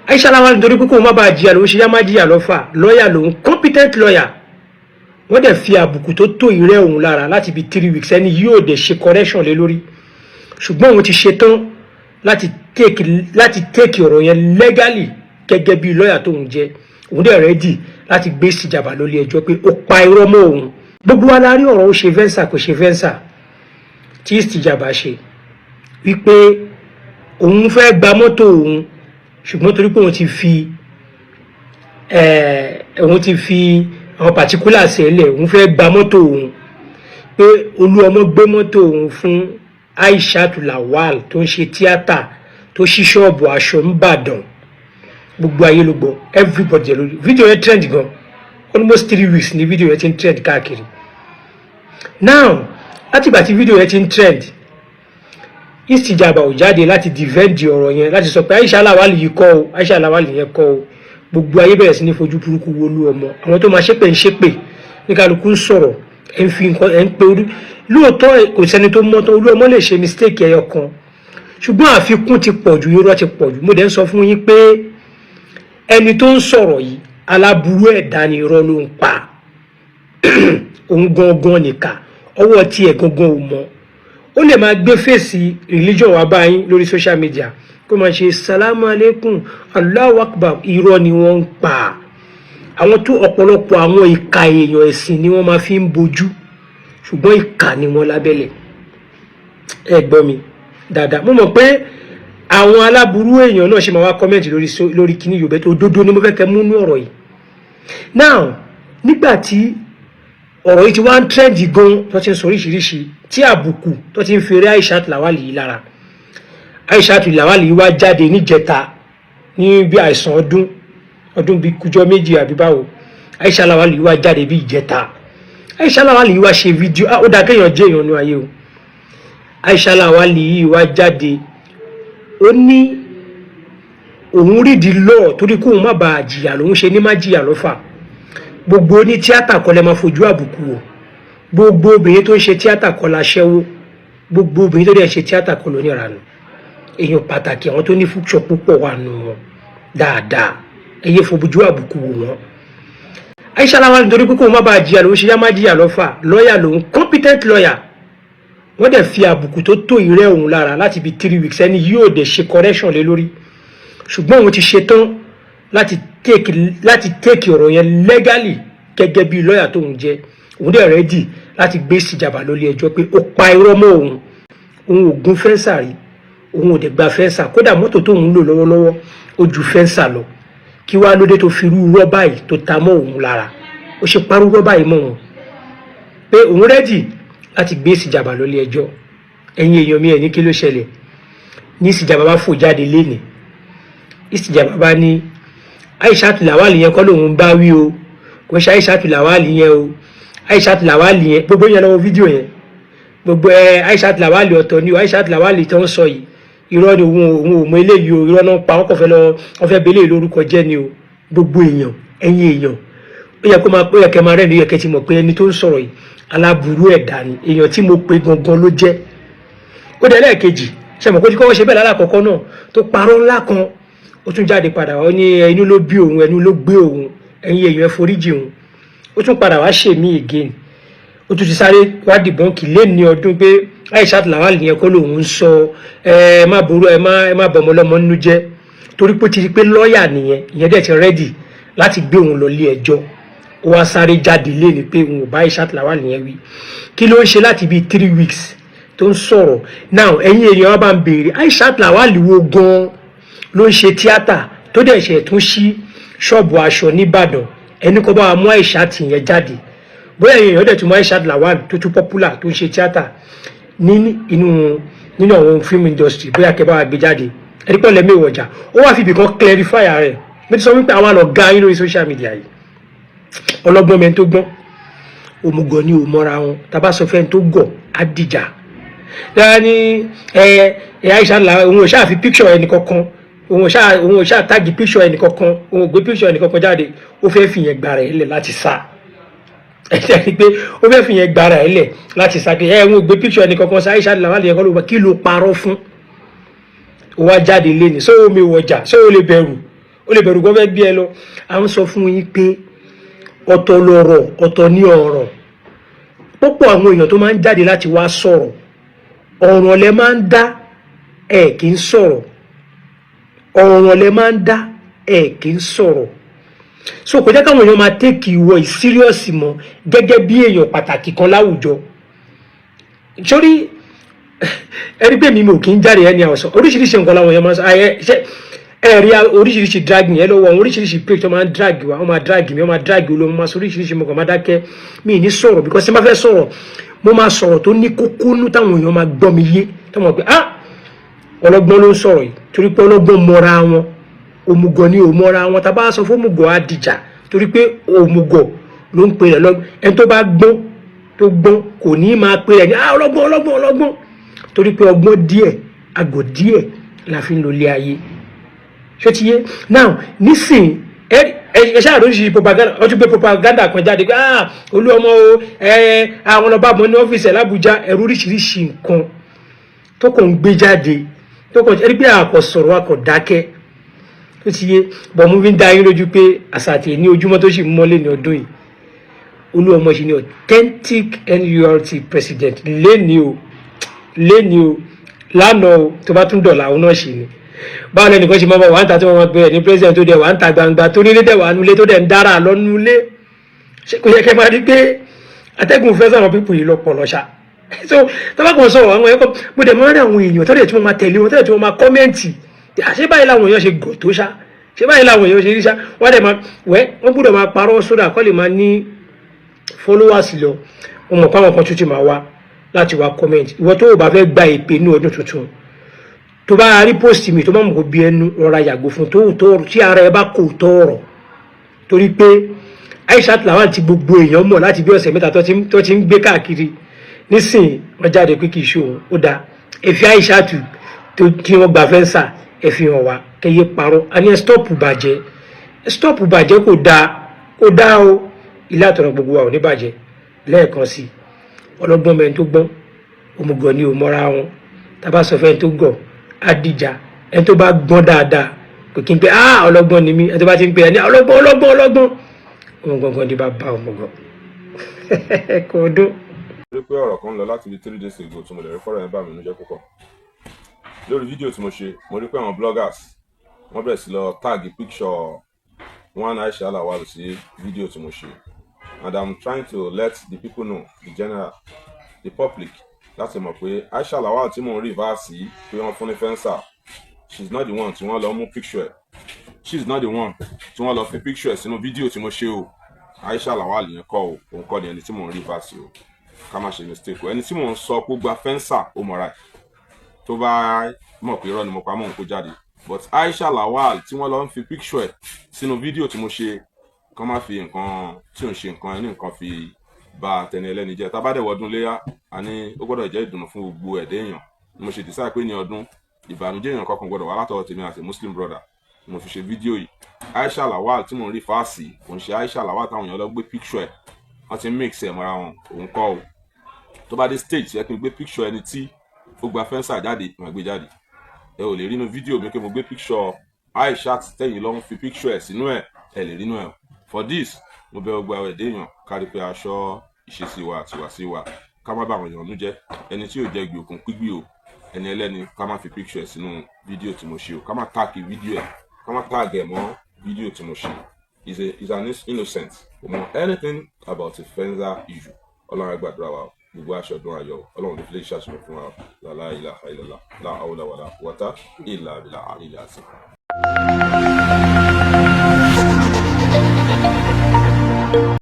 Aisha Lawal, nítorí pé kóun má bàa jìyà lòun ṣe yá má jìyà lọ́fà. Lọ́ọ̀yà lòun, competent lawyer. Wọ́n dẹ̀ fi àbùkù tó tó ìrẹ́ òun lára láti bí 3 weeks. Ẹni yóò dẹ̀ ṣe correction lé lórí, ṣùgbọ́n òun ti ṣe tán láti take ọ̀rọ̀ yẹn legally gẹ́gẹ́ bí lọ́ọ̀yà tóun jẹ́. Òun dẹ̀ ready láti gbé Istijaba lórí ẹjọ́ pé ó pa irọ́ mọ́ òun. Gbogbo wa la rí ọ̀rọ̀ ó ṣe Venza, kò ṣe Venza tí Istijaba ṣe, wípé òun fẹ́ gba mọ́tò òun, ṣùgbọ́n torí pé òun ti fi àwọn particulars ẹ̀ lẹ̀, òun fẹ́ gba mọ́tò òun, pé Olúọmọ gbé mọ́tò òun fún Aishatu Lawal tó ń ṣe tíátà, tó ṣí ṣọ́ọ̀bù aṣọ n'Ìbàdàn. Gbogbo ayé ló gbọ́, everybody lórí. Fídíò yẹn trend gan, almost 3 weeks ni fídíò yẹn ti ń trend káàkiri. Now, látìgbà tí fídíò yẹn ti ń trend, Istijaba ò jáde láti defend ọ̀rọ̀ yẹn, láti sọ pé Aisha Lawal yìí kọ́ o, Aisha Lawal yẹn kọ́ o. Gbogbo ayé bẹ̀rẹ̀ sí ní fojú burúkú wo Olúọmọ. Àwọn tó máa ṣépè ń ṣépè, ní kálukú ń sọ̀rọ̀, ẹ̀ ń fi nǹkan ẹ̀ ń pe orí. Lóòótọ́, kò sẹ́ni tó mọ́tọ́. Olúọmọ lè ṣe mistake ẹyọ kan, ṣùgbọ́n àfikún ti pọ̀ jù, irọ́ ti pọ̀ jù. Mo dẹ̀ ń sọ fún yín pé ẹni tó ń sọ̀rọ̀ yìí, aláburú ẹ̀dá ni, irọ́ ló ń pa. Òun gangan nìkà, ọwọ́ tiẹ̀ gangan ò mọ́. Ó lè máa gbé face religion wá báyìí lórí social media, kó máa ṣe salamu alaikum, Allahu akbar. Irọ́ ni wọ́n ń pa. Àwọn tó ọ̀pọ̀lọpọ̀ àwọn ìka èèyàn, ẹ̀sìn ni wọ́n máa fi ń bojú, ṣùgbọ́n ìka ni wọ́n lábẹ́lẹ̀. Ẹ gbọ́ mi dáadáa. Mo mọ̀ pé àwọn aláburú èèyàn náà ṣe máa wá comment lórí kíní Yorùbá tó òdodo ni mo fẹ́ kẹ́ mú ní ọ̀rọ̀ yìí. Now, nígbà tí ọ̀rọ̀ yìí ti wá ń trend gan, tó ti ń sọ oríṣiríṣi tí àbùkù tó ti ń fèrè Aishat Lawal yìí lára, Aishat Lawal yìí wá jáde níjẹta ní bí àìsàn ọdún ọdún bíi kújọ 2 àbí báwo. Aisha Lawal yìí wá jáde bí ìjẹta. Aisha Lawal yìí wá ṣe fídíò. Ó dáa kéèyàn jẹ́ èèyàn ní ayé o. Aisha Lawal yìí wá jáde, ó ní òun rídìí lọ́ọ̀ torí kóun má bàa jìyà lòun ṣe ní má jìyà lọ́fà. Gbogbo ní tíátà kọ́ lẹ máa fojú àbùkù wò. Gbogbo obìnrin tó ń ṣe tíátà kọ́ la ṣẹ́wó. Gbogbo obìnrin tó dẹ̀ ṣe tíátà kọ́ ló níranù. Èèyàn pàtàkì, àwọn tó ní future púpọ̀ wà nù wọn dáadáa. Ẹ yé fojú àbùkù wò wọ́n. Aisha Lawal, nítorí pé kóun má bàa jìyà lòun ṣe yá má jìyà lọ́fà. Lọ́ọ̀yà lòun, competent lawyer. Wọ́n dẹ̀ fi àbùkù tó tó ìrẹ́ òun lára láti bí 3 weeks. Ẹni yóò dẹ̀ ṣe correction lé lórí, ṣùgbọ́n òun ti ṣe tán láti take ọ̀rọ̀ yẹn legally gẹ́gẹ́ bí lọ́ọ̀yà tóun jẹ́. Òun dẹ̀ ready láti gbé Istijaba lórí ẹjọ́ pé ó pa irọ́ mọ́ òun. Òun ò gún Venza rí, òun ò dẹ̀ gba Venza. Kódà, mọ́tò tóun ń lò lọ́wọ́lọ́wọ́, ó ju Venza lọ. Kí wàá lóde tó fi irú rọ́bà yìí tó ta mọ́ òun lára? Ó ṣe parú rọ́bà yìí mọ́ òun, pé òun ready láti gbé Istijaba lórí ẹjọ́. Ẹ̀yin èèyàn mi, ẹ̀ ní kí ló ṣẹlẹ̀ ní Istijaba bá fò jáde lénìí? Istijaba bá ní Aishat Lawal yẹn kọ́ lòun bá wí o, kò ṣe Aishat Lawal yẹn o. Aishat Lawal yẹn, gbogbo yẹn lọ́wọ́ fídíò yẹn, gbogbo ẹ, Aishat Lawal ọ̀tọ̀ ni o. Aishat Lawal tó ń sọ yìí, irọ́ ni. Òun ò mọ eléyìí o. Irọ́ náà pa, wọ́n kò fẹ́ lọ, wọ́n fẹ́ belé lórúkọ jẹ́ ni o. Gbogbo èèyàn, ẹ̀yin èèyàn, ó yẹ kó máa, ó yẹ kẹ́ máa rẹ́ni, ó yẹ kẹ́ ti mọ̀ pé ẹni tó ń sọ̀rọ̀ yìí, aláburú ẹ̀dá ni. Èèyàn tí mo pe gangan ló jẹ́. Ó dẹ̀ lẹ́ẹ̀kejì ṣe mọ̀ kó tí kọ́kọ́ ṣe bẹ́ẹ̀ lálákọ̀ọ́kọ́ náà, tó parọ́ ńlá kan, ó tún jáde padà, ó ní ẹnu ló bí òun, ẹnu ló gbé òun, ẹ̀yin èèyàn, ẹ foríjì òun. Ó tún padà wá ṣèmí again, ó tún ti sáré wá debunk lé ní ọdún pé Aishat Lawal yẹn kọ́ lòun ń sọ. Ẹ má burú, ẹ má bọmọ lọ́mọ nínú jẹ́, torí pé ó ti rí pé lọ́ọ̀yà nìyẹn, ìyẹn dẹ̀ ti ready láti gbé òun lọ ilé ẹjọ́. Ó wá sáré jáde lé ní pé òun ò bá Aishat Lawal yẹn wí. Kí ló ń ṣe láti bíi 3 weeks tó ń sọ̀rọ̀? Now, ẹ̀yin èèyàn wa, bá ń béèrè, Aishat Lawal wo gan-an ló ń ṣe tíátà tó dẹ̀ ṣe tún ṣí ṣọ́ọ̀bù aṣọ nìbàdàn? Ẹni kó bá wa mú Aishat yẹn jáde. Bóyá ẹ̀yin èèyàn dẹ̀ tún mú Aishat Lawal tó tún popular, tó ń ṣe tíátà ní inú nínú àwọn film industry, bóyá kẹ́ bá wa gbé jáde. Ẹni pọ̀ lẹ́mí ìwọ̀jà, ó wá fi ibì kan clarify rẹ̀. Mo ti sọ wípé àwa lọ ga yín lórí social media yìí. Ọlọ́gbọ́n mẹ́ni tó gbọ́n, òmùgọ̀ ni ò mọ́ra wọn. Tàbá sọ fẹ́ni tó gọ̀, á dìjà. Dáa ní ẹ ẹ Aisha la òun ò ṣáà fi picture ẹnì kankan, òun ò ṣáà tag picture ẹnì kankan, òun ò gbé picture ẹnì kankan jáde. Ó fẹ́ fi yẹn gbàrà ẹ̀ lẹ̀ láti sá. Ẹ jẹ́ pé ó fẹ́ fi yẹn gbàrà ẹ̀ lẹ̀ láti sá pé ẹ òun ò gbé picture ẹnì kankan sá. Aisha Lawal yẹn kọ́ ló wà. Kí ló parọ́ fún? Ó wá jáde léni sọ omi wọjà sọ ó lè bẹ̀rù. Ó lè bẹ̀rù kó fẹ́ gbé ẹ lọ. À ń sọ fún yín pé ọ̀tọ̀ lọ̀rọ̀, ọ̀tọ̀ ní ọ̀rọ̀. Púpọ̀ àwọn èèyàn tó máa ń jáde láti wá sọ̀rọ̀, ọ̀ràn lẹ máa ń dá, ẹ̀ kì í sọ̀rọ̀. Ọ̀ràn lẹ máa ń dá, ẹ̀ kì í sọ̀rọ̀. So kò jẹ́ káwọn èèyàn máa take ìwọ yìí serious mọ́ gẹ́gẹ́ bí èèyàn pàtàkì kan láwùjọ. Sórí ẹni pé mi ò kí ń jáde ẹni àwòsàn, oríṣiríṣi nǹkan làwọn èèyàn máa ń sọ. Ayẹ ṣe ẹ rí oríṣiríṣi drag yẹn lọ́wọ́ àwọn oríṣiríṣi page tó máa ń drag wa. Wọ́n máa drag mi, wọ́n máa drag olóhùn, máa sọ oríṣiríṣi. Mo kàn máa dákẹ́, mi ì ní sọ̀rọ̀, because tí n bá fẹ́ sọ̀rọ̀, mo máa sọ̀rọ̀ tó ní kókó nú, táwọn èèyàn máa gbọ́ mi yé, táwọn mọ̀ pé, "Ah, ọlọ́gbọ́n ló ń sọ̀rọ̀ yìí," torí pé ọlọ́gbọ́n mọ́ra wọn, òmùgọ̀ ni ò mọ́ra wọn. Tá a bá sọ fún òmùgọ̀, á dìjà, torí pé òmùgọ̀ ló ń pè rẹ̀ lọ. Ẹni tó bá gbọ́n, tó gbọ́n, kò ní máa pè rẹ̀ ní, "Ah, ọlọ́gbọ́n, ọlọ́gbọ́n, ọlọ́gbọ́n," torí pé ọgbọ́n díẹ̀, àgọ̀ díẹ̀ la fi ń lo ilé ayé. Ṣé ti yé now nísìn? Ẹ ẹ ṣáà lóríṣiríṣi propaganda. Wọ́n tún gbé propaganda kan jáde pé, "Ah, olú ọmọ o, ẹ àwọn ọba mọ ní ọ́fíìsì ẹ̀ l'Ábùjá." Ẹ̀rú oríṣiríṣi nǹkan tó kàn ń gbé jáde, tó kàn ẹni pé àkọ́ sọ̀rọ̀, àkọ́ dákẹ́ tó ti yé bọ̀. Mú fi ń dá yín lójú pé àṣà àti ní ojúmọ́ tó sì mọ́lé ní ọdún yìí, olú ọmọ ṣì ní authentic NURT president lẹ́ni o, lẹ́ni o, lánàá o. Tó bá tún dọ̀là, òun náà ṣì ni. Báwo lẹnìkan ṣe máa bá wà ń ta tí wọ́n máa gbé ẹ̀ ní president, tó dẹ̀ wà ń ta gbangba, tó nílé dẹ̀ wà nulẹ̀, tó dẹ̀ ń dára lọ́nulẹ̀? Ṣé kò yẹ kẹ́ máa rí pé atẹ́gùn fẹ́ sọ̀rọ̀ pípò yìí lọ́pọ̀ lọ́ṣà? So tọ́ba kan sọ̀rọ̀ àwọn ẹ̀kọ́, mo dẹ̀ máa ń rí àwọn èèyàn tó dẹ̀ tí wọ́n máa tẹ̀lé wọn, tó dẹ̀ tí wọ́n máa comment. Àṣé báyìí làwọn èèyàn ṣe gọ̀ tó ṣá? Ṣé báyìí làwọn èèyàn ṣe rí ṣá? Wọ́n dẹ̀ máa wẹ́, wọ́n gbọ́dọ̀ máa parọ́ sódà kọ́ lè máa ní followers lọ. Wọ́n mọ̀ pé àwọn kan tún ti máa wá láti wá comment. Ìwọ tó o bá fẹ́ gba ìpè ní ọdún tuntun, tó bá rí post mi tó bá mọ̀ kó bí ẹnu, rọra yàgò fún tó tó tí ara ẹ bá kò tọ́ ọ̀rọ̀, torí pé Aishat Lawal ti gbogbo èèyàn mọ̀ láti bí ọ̀sẹ̀ 3 tó ti ń gbé káàkiri nísìnyí, wọ́n jáde pé kì í ṣe òun. Ó dáa, ẹ fi Aishat tó kí wọ́n gba fẹ́ǹsà, ẹ fi hàn wá kẹyẹ parọ́. A ní ẹ stop bàjẹ́, ẹ stop bàjẹ́. Kò dáa, kò dáa o. Ilé àtọ̀nà gbogbo wa ò ní bàjẹ́. Lẹ́ẹ̀kan sí i, ọlọ́gbọ́n mẹ́rin tó gbọ́n, òmùgọ̀ ni ò mọ́ra wọn. Tá a bá sọ fẹ́ni tó gọ̀, á dìjà. Ẹni tó bá gbọ́n dáadáa kò kí n pé, "Ah, ọlọ́gbọ́n ni mí." Ẹni tó bá ti ń pè é ní ọlọ́gbọ́n, ọlọ́gbọ́n, ọlọ́gbọ́n, òun gangan di bá òmùgọ̀. Kò dún. Rí pé ọ̀rọ̀ kan ń lọ láti bí 3 days ago tí mo lè rí fọ́rọ̀ yẹn bà mí nínú jẹ́ púpọ̀. Lórí fídíò tí mo ṣe, mo rí pé àwọn bloggers, wọ́n bẹ̀rẹ̀ sí lọ tag picture one Aisha Lawal sí fídíò tí mo ṣe, and I'm trying to let the people know, the general, the public, láti mọ̀ pé Aisha Lawal tí mò ń refer sí pé wọ́n fún ní fẹ́ǹsà, she's not the one tí wọ́n lọ mú picture ẹ̀. She's not the one tí wọ́n lọ fi picture ẹ̀ sínú fídíò tí mo ṣe o. Aisha Lawal yẹn kọ́ o, òun kọ́ ni ẹni tí mò ń refer sí o. Ká má ṣe mistake o. Ẹni tí mò ń sọ pé ó gba fẹ́ǹsà, ó mọ̀ra ẹ̀. Tó bá mọ̀ pé irọ́ ni mo pa mọ́ òun, kó jáde. But Aisha Lawal tí wọ́n lọ ń fi picture ẹ̀ sínú fídíò tí mo ṣe, kán má fi nǹkan tí ò ń ṣe nǹkan ẹni nǹkan fi ba tẹni ẹlẹ́ni jẹ́. Tá bá dẹ̀ wọdún léyà, a ní ó gbọ́dọ̀ jẹ́ ìdùnnú fún gbogbo ẹ̀dẹ́ èèyàn. Ni mo ṣe decide pé ní ọdún, ìbànújẹ́ èèyàn kankan gbọ́dọ̀ wá látọwọ́ tèmi àti Muslim brother ni mo fi ṣe fídíò yìí. Aisha Lawal tí mò ń refer sí kò ń ṣe Aisha Lawal táwọn èèyàn lọ gbé picture ẹ̀, wọ́n ti mix ẹ̀ mọ́ra wọn. Òun kọ́ o. Tó bá dé stage yẹ kí n gbé picture ẹni tí ó gba fẹ́ǹsà jáde, màá gbé jáde. Ẹ ò lè rí inú fídíò mi pé mo gbé picture Aishat tẹ̀yìn ló ń fi picture ẹ̀ sínú ẹ̀. Ẹ lè rí inú ẹ̀. For this, mo bẹ̀ gbogbo àwọn ẹ̀dẹ́ èèyàn kárí pé aṣọ ìṣesí wa àti ìwàsí wa, ká má bà àwọn èèyàn nú jẹ́. Ẹni tí ò jẹ́ gbì òkun pígbì o. Ẹni ẹlẹ́ni, ká má fi picture ẹ̀ sínú fídíò tí mo ṣe o. Ká má tag fídíò ẹ̀, ká má tag ẹ̀ mọ́ fídíò tí mo ṣe. Is an innocent, kò mọ anything about the Fenza issue. Ọlọ́run á gbàdúrà wa o. Gbogbo aṣọ ọdún ayọ̀, Ọlọ́run ní fi lè ṣàṣùwọ̀n fún wa. La ilaha illallah, la hawla wala quwwata illa billah àlìlẹ̀ àti.